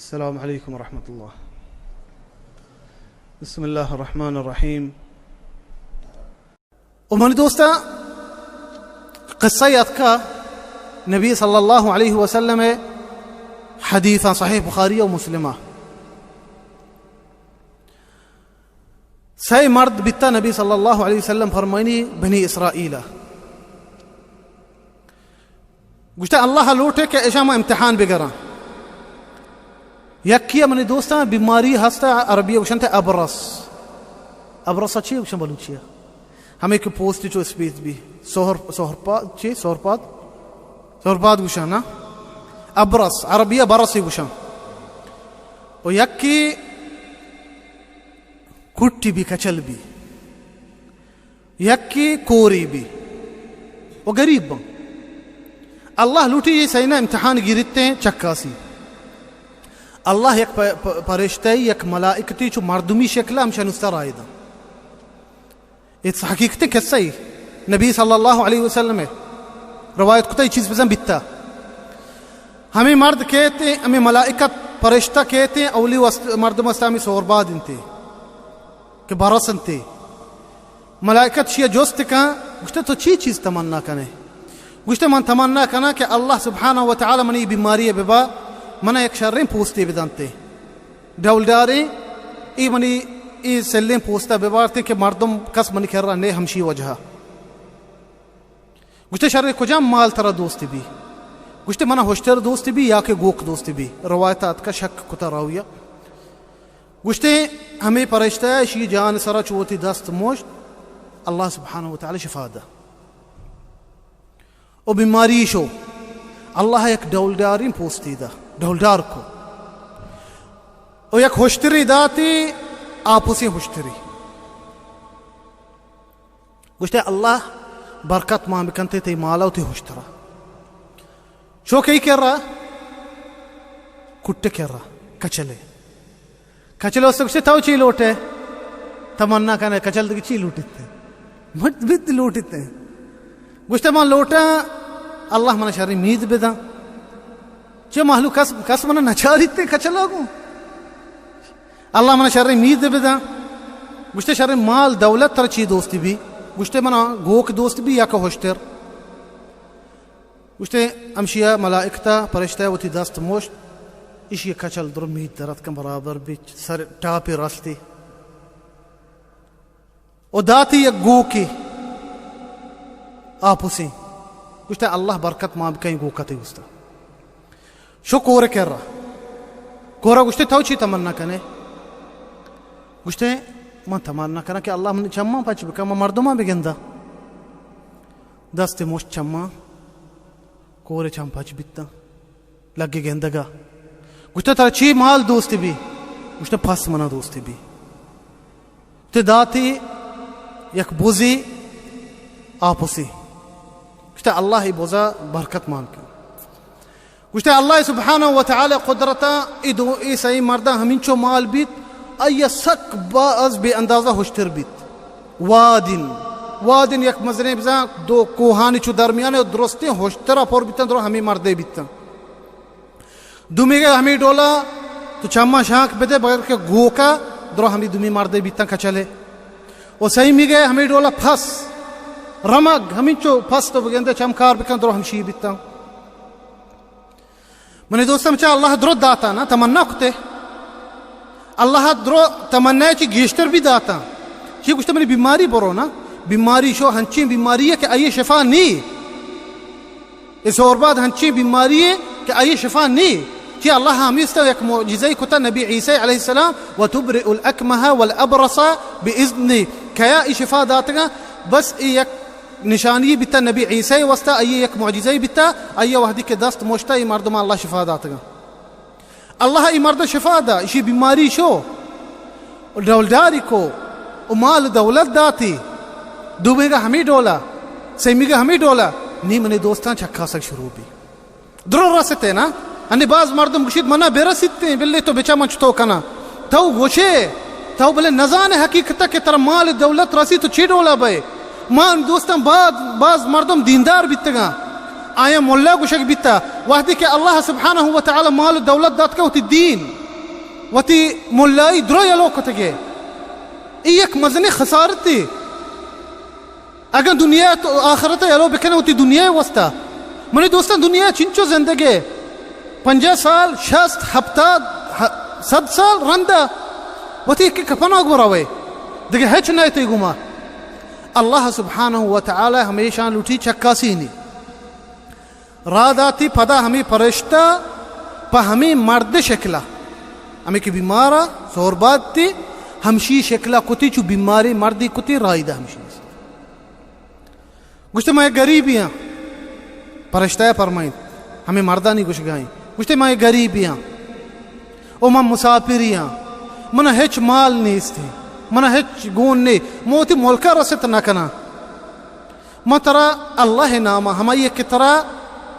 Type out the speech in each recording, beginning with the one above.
السلام علیکم ورحمۃ اللہ۔ بسم اللہ الرحمن الرحیم۔ و منی دوستاں، قصہ یاتکا نبی صلی اللہ علیہ وسلم حدیثاں، صحیح بخاری و مسلمہ۔ سئے مرد بیتا، نبی صلی اللہ علیہ وسلم فرمائنی، بنی اسرائیل۔ گوشتہ، اللہ لوٹے کہ اشاں ما امتحان بگراں۔ یکی منی دوستاں بیماری ہستا، عربی گوشنتے ابرص۔ ابرص چی گوشن بلوچی؟ ہمیں کہ پوستی چو اسپیت بی۔ سہر، سہرپاد، چی؟ سہرپاد؟ سہرپاد گوشن نا؟ ابرص، عربی برصی گوشن۔ و یکی کٹی بی، کچل بی، یکی کوری بی و گریب بن۔ اللہ لوٹی یہ سئینا امتحان گیرتیں چکاسی۔ اللہ یک پ-، پ-، پرشتہ، یک ملائکتی چو مردمی شکل ہمشان استا رائے دن۔ یہ حقیقت قصہ ہی نبی صلی اللہ علیہ وسلم روایت کتا، یہ چیز بزن بیتا۔ ہمیں مرد کہتے، ہمیں ملائکت پرشتہ کہتے، اولی وست-، مردم استا ہمیں سورباد انتے کہ برس انتے۔ ملائکت شیعہ جست کن، گوشتے، تو چی چیز تمنا کنے؟ گوشتے، من تمنا کناں کہ اللہ سبحانہ و تعالی منی بیماری ببا، منا یک شریں پوستے بدنتے۔ ڈولداریں، ای منی ای سلیں پوستا ببارتے کہ مردم کس منی کرا نے ہمشی وجہا۔ گوشتے، شر کجام مال ترا دوست بی؟ گوشتے، منا ہشتر دوست بی یا کہ گوک دوست بی؟ روایت آتکا شک کتا راویا۔ گوشتے، ہمیں پرشتہ اشی جان سرا چوتی دست موشت، اللہ سبحانہ و تعالی شفا دا۔ او بیماری شو، اللہ یک ڈولداریں پوستی دا، ڈولدار کو۔ او یک ہشتری داتی، آپسی ہشتری۔ گوشتے، اللہ برکت مان بکنتے تئی مالا و تئی ہشترا۔ شو کئی کرا؟ کٹے کرا، کچلے۔ کچلے استے گوشتے، تو چی لوٹے؟ تمنا کنے، کچل دگہ چی لوٹتے؟ مت بیت لوٹتے۔ گوشتے، من لوٹاں اللہ منا شریں مید بدن۔ چہ مہلوک کس، کس منا نچاریتے کچلا گوں۔ اللہ منا شریں مید بدن۔ گوشتے، شریں مال دولت ترا چی دوستی بی؟ گوشتے، منا گوک دوست بی یا کہ ہشتر۔ گوشتے، ہمشیا ملائکتا پرشتہ وتی دست موشت، اشی کچل در مید درت کن برابر بی، سر ٹاپی رستی۔ و داتی یک گوکے آپسیں۔ گوشتے، اللہ برکت مان بکن گوکتے گوشتا۔ شو کور کرا۔ کورا گوشتے، تو چی تمنا کنے؟ گوشتے، من تمنا کناں کہ اللہ من چماں پچ بکن، من مردماں بگنداں۔ دست مشت چماں، کور چم پچ بیتاں۔ لگے گندگا۔ گوشتے، ترا چی مال دوست بی؟ گوشتے، پس منا دوست بی۔ تے داتی یک بزی آپسی۔ گوشتے، اللہ ای بزا برکت مان کن۔ گوشتے، اللہ سبحانہ و تعالی قدرتا ای دو، ای سئیں مردا ہمینچو مال بیت، آیا سک باز بے اندازہ ہشتر بیت۔ وادن، وادن یک مزنیں بزاں دو کوہانی چو درمیان و درستیں ہشترا پر بیتن، درو ہمیں مردے بیتن۔ دومیگا ہمے ڈولا تو چماں شانک بدے، بگر کہ گوکا درو ہمے دومی مردے بیتاں کچلے۔ و سیمیگا ہمے ڈولا پس، رمگ، ہمینچو پس تو بگندے چمکار بکن، درو ہمشی بیتاں۔ منی دوستاں، چا اللہ درو داتا نا، تمنا کتے۔ اللہ درو تمنا چی گیشتر بھی داتا۔ چی گوشتے، منی بیماری برو نا، بیماری شو ہنچیں بیماری ہے کہ آئی شفا نی۔ اے سورباد ہنچیں بیماری ہے کہ آئی شفا نی۔ چی اللہ ہمیستا یک معجزہ کتا نبی عیسی علیہ السلام، و تبرئ الاکمہ والابرص باذنی۔ کیا ای شفا داتگا؟ بس ای یک نشانی بیتا نبی عیسی واسطہ، آئی یک معجزہ بیتا، آئی وحدی کہ دست مشتا ای مردم اللہ شفا داتگا۔ اللہ ای مرد شفا دا، اشی بیماری شو، ڈولداری کو، و مال دولت داتی، دومیگا ہمی ڈولا، سیمیگا ہمی ڈولا، نی منی دوستان چکاسگ شروع بی۔ درو رستے نا، انی باز مردم گوشید، منا برسیتے، بلے تو بچا من چطو کنا۔ تو گوشے، تو بلے نزانے حقیقتا کہ ترا مال دولت رسی تو چی ڈولا بئے۔ ما دوستان باز، باز مردم دیندار بیتگا۔ آیاں ملا گوشگ بیتا، وہدے کہ اللہ سبحانہ و تعالی مال و دولت داتگا، وتی دین، وتی ملائی درو یلو کتگے۔ اے یک مزنیں خسارتے۔ اگاں دنیا تو آخرت یلو بکنے وتی دنیا واسطہ۔ منی دوستاں، دنیا چنچو زندگے، پنجاہ سال، شست، ہپتاد، ہ-، صد سال رندا وتی کہ کپناک بروے، دگہ ہچ نہ تئی گما۔ اللہ سبحانہ و تعالی ہمیشاں لوٹی چکاسینی۔ را داتی پدا ہمے پرشتہ پہ ہمے مرد شکلا، ہمے کہ بیمارا سورباتی، ہمشی شکلا کتی، چو بیماری مردی کتی، رائی دا ہمشی نیست۔ گوشتے، من یک گریبی آں۔ پرشتہ فرمائیت، ہمے مردانی گوشگائیں۔ گوشتے، من یک گریبی آں۔ او من مسافری آں۔ من ہچ مال نیست۔ من ہچ گون نے۔ من وتی ملکا رست نہ کناں۔ من ترا اللہ ناما، ہمائی کہ ترا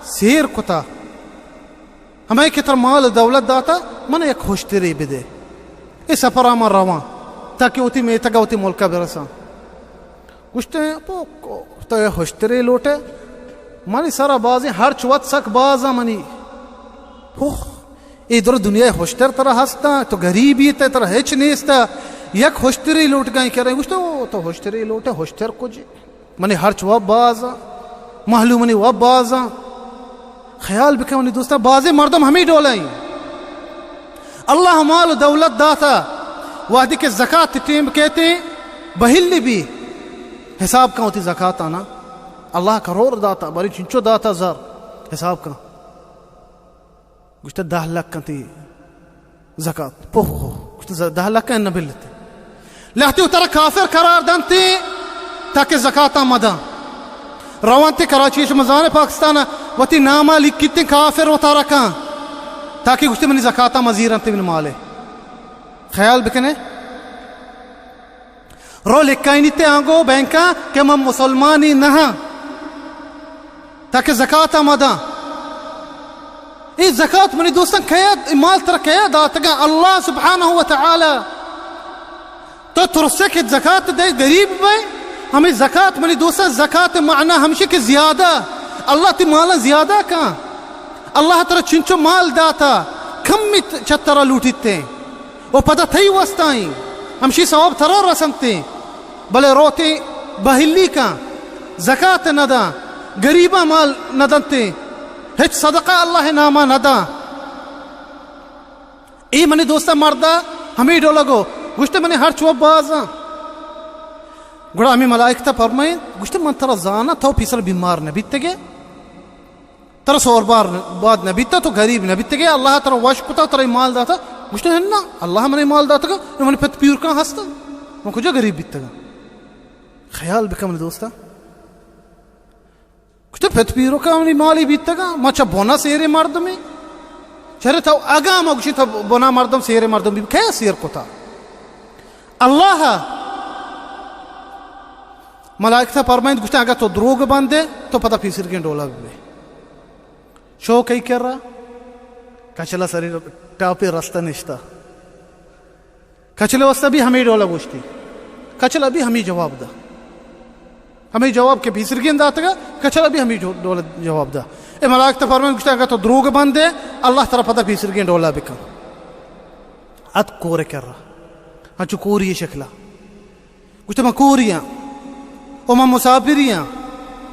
سیر کتا، ہمائی کہ ترا مال دولت داتا، من یک ہشترے بدے۔ اے سفرا من رواں، تاکہ وتی میتگا وتی ملکا برساں۔ گوشتے، پوکو، تو اے ہشترے لوٹے؟ منی سرا بازیں، ہرچ وت سک بازاں منی۔ اوہ، اے در دنیا ہشتر ترا ہستاں، تو گریبی تے، ترا ہچ نیستا، یک ہشترے لوٹگائیں کرے۔ گوشتے، او، تو ہشترے لوٹے، ہشتر کجے؟ منی ہرچ وت بازاں، معلوم منی وت بازاں۔ خیال بکن منی دوستاں، بازیں مردم ہمے ڈولیں۔ اللہ مال و دولت داتا، وہدے کہ زکات ٹیم کیتے بہلی بی، حساب کن وتی زکاتانا۔ اللہ کرور داتا، بری چنچو داتا زر، حساب کن۔ گوشتہ، دہ لکھ انتی زکات۔ پوہ، گوشتہ، ز-، دہ لکھ انت نہ بلتے۔ لہتے و ترا کافر قرار دنتے تاکہ زکاتا مداں۔ روانتے کراچی، شما زانے پاکستان وتی ناما لکھتے کافر و تارا کن، تاکہ گوشتے منی زکاتا مزیر انتے من مالے۔ خیال بکنے۔ رو لکھائینیتے آنگو بینکاں کہ من مسلمانی نہ آں، تاکہ زکات ء مداں۔ اے زکات منی دوستاں کیا، اے مال ترا کیا داتگاں؟ اللہ سبحانہ و تعالی۔ تو ترسے کہ زکات دے، غریب بے۔ ہمیں زکات منی دوستاں، زکات معنی ہمشی کہ زیادہ اللہ تی مالاں زیادہ کن۔ اللہ ترا چنچو مال داتا، کمی چترا لوٹیتے۔ و پدا تئی واستا ایں، ہمشی ثواب ترا رسنت ایں، بلے روت ایں بہلی کن، زکات نہ داں، غریباں مال نہ دنت ایں، ہچ صدقہ اللہ ناما نہ داں۔ اے منی دوستاں مردا ہمے ڈولا گو، گوشتے منی ہرچ و بازاں۔ گڑا ہمے ملائکتا فرمائیں، گوشتے من ترا زاناں، تو پیسر بیمار نہ بیتگے۔ ترا سوربار باد نہ بیتا، تو غریب نہ بیتگے، اللہ ترا وش کتا، ترا مال داتا۔ گوشتے، نا، اللہ منے مال داتگا، نو منی پت پیرکاں ہستا، من کجا غریب بیتگا؟ خیال بکن منی دوستا۔ گوشتے، پت پیرکاں منی مالی بیتگا، ما چا بنا سیرے مردمے۔ چرے تو اگا ما گوشی تو بنا مردم سیرے مردم بی، کیا سیر کتا؟ اللہ۔ ملائکتا فرمائند، گوشتے، اگا تو دروگ بندے، تو پدا پیسرگیں ڈولا ببے۔ شو کئی کرا؟ کچلا سری ٹاپے رستہ نشتا۔ کچلے واسطہ بھی ہمیں ڈولا گوشتی۔ کچلا بھی ہمیں جواب دا۔ ہمیں جواب کہ پیسرگیں داتگا، کچلا بھی ہمیں جو-، ڈولا جواب دا۔ اے ملائکتا فرمائند، گوشتے، اگا تو دروگ بندے، اللہ ترا پدا پیسرگیں ڈولا بکن۔ ات کور کرا۔ ہنچو کوری شکلا۔ گوشتے، من کوری آں، و من مسافری آں،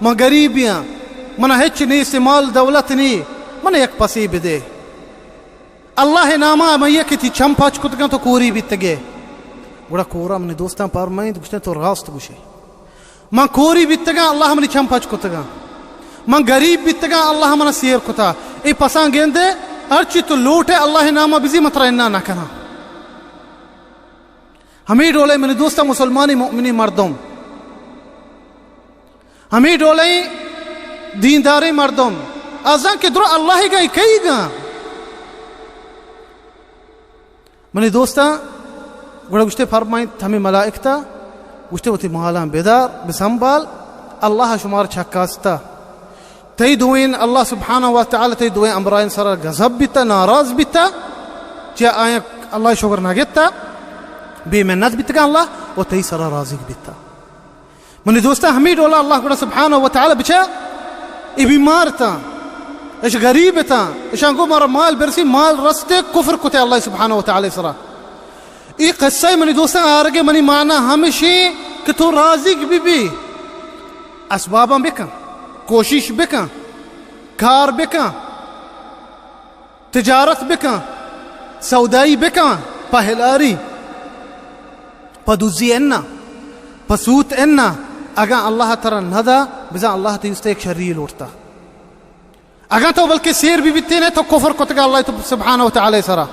من غریبی آں، من ہچ نیست، مال دولت نی، من یک پسے بدے۔ اللہ ناما من یک تی چم پچ کتگاں تو کوری بیتگے۔ گڑا کورا منی دوستاں پرمائند، گوشتے، تو راست گوشے۔ من کوری بیتگاں، اللہ منی چم پچ کتگاں۔ من غریب بیتگاں، اللہ من سیر کتا۔ اے پساں گندے، ہرچی تو لوٹے اللہ ناما بزی، من ترا انا نہ کناں۔ ہمے ڈولیں منی دوستاں مسلمانیں مؤمنیں مردم، ہمے ڈولیں دینداریں مردم، ازاں کہ درو اللہ گا کئی گا۔ منی دوستاں، گڑا گوشتے فرمائیت ہمے ملائکتا، گوشتے وتی مالاں بدار، بسنبال، اللہ شمار چکاستا۔ تئی دوئین اللہ سبحانہ و تعالی تئی دوئین امرائین سرا غضب بیتا، ناراض بیتا، چیا آیاں اللہ شگر نہ گتا، بے منت بیتگا اللہ و تئی سرا راضی بیتا۔ منی دوستا، ہمیں ڈولا اللہ گڑا سبحانہ و تعالی بچا اے بیمار اتاں، اش غریب اتاں، اشاں گو مارا مال برسی، مال رستے، کفر کتے اللہ سبحانہ و تعالی سرا۔ اے قصہ منی دوستاں آرگے منی معنی ہمشی کہ تو راضی بی بی، اسباباں بکن، کوشش بکن، کار بکن، تجارت بکن، سودائی بکن، پہ ہلاری، پہ دزی انا، پہ سوت انا۔ اگاں اللہ ترا ندا، بزاں اللہ تئی است یک شری لوٹتا۔ اگاں تو بلکہ سیر بی بیتینے، تو کفر کتگا اللہ تو سبحانہ و تعالی سرا۔